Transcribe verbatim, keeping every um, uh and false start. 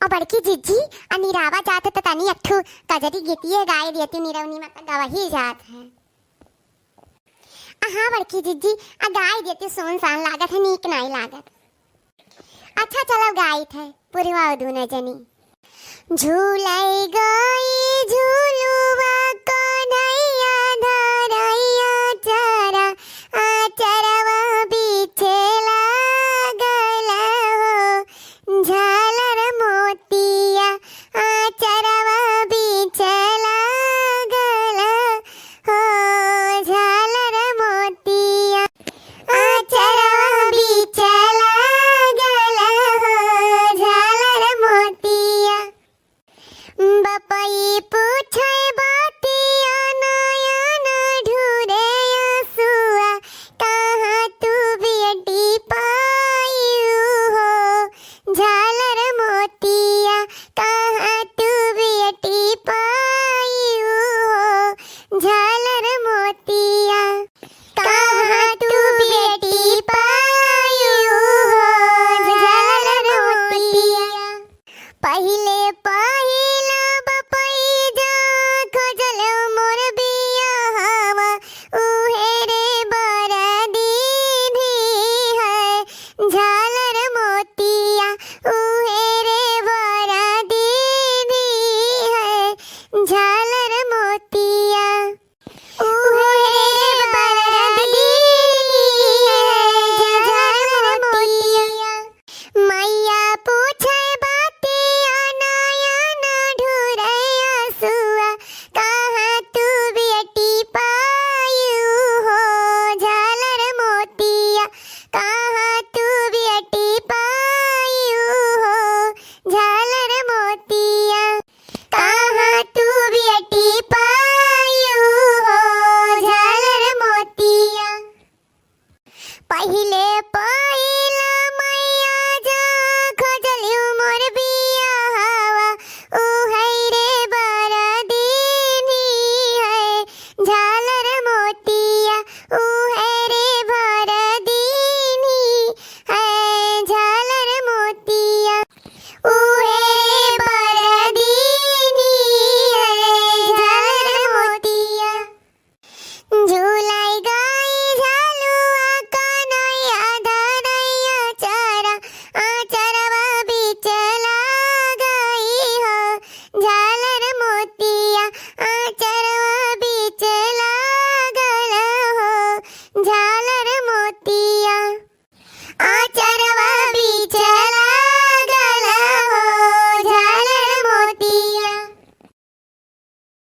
अ बड़की जिज्जी, अ निरावा जात है त तनी एक ठो कजरी गीतिये गाइ देती, निरौनी मा त गवही जात है। अ हाँ बड़की जिज्जी, अ गाइ देती, सुनसान लागत है, नीक नाई लागत। अच्छा चलो गाइत है, पुरवाओ दूनो जनी। झूलै गई झूलू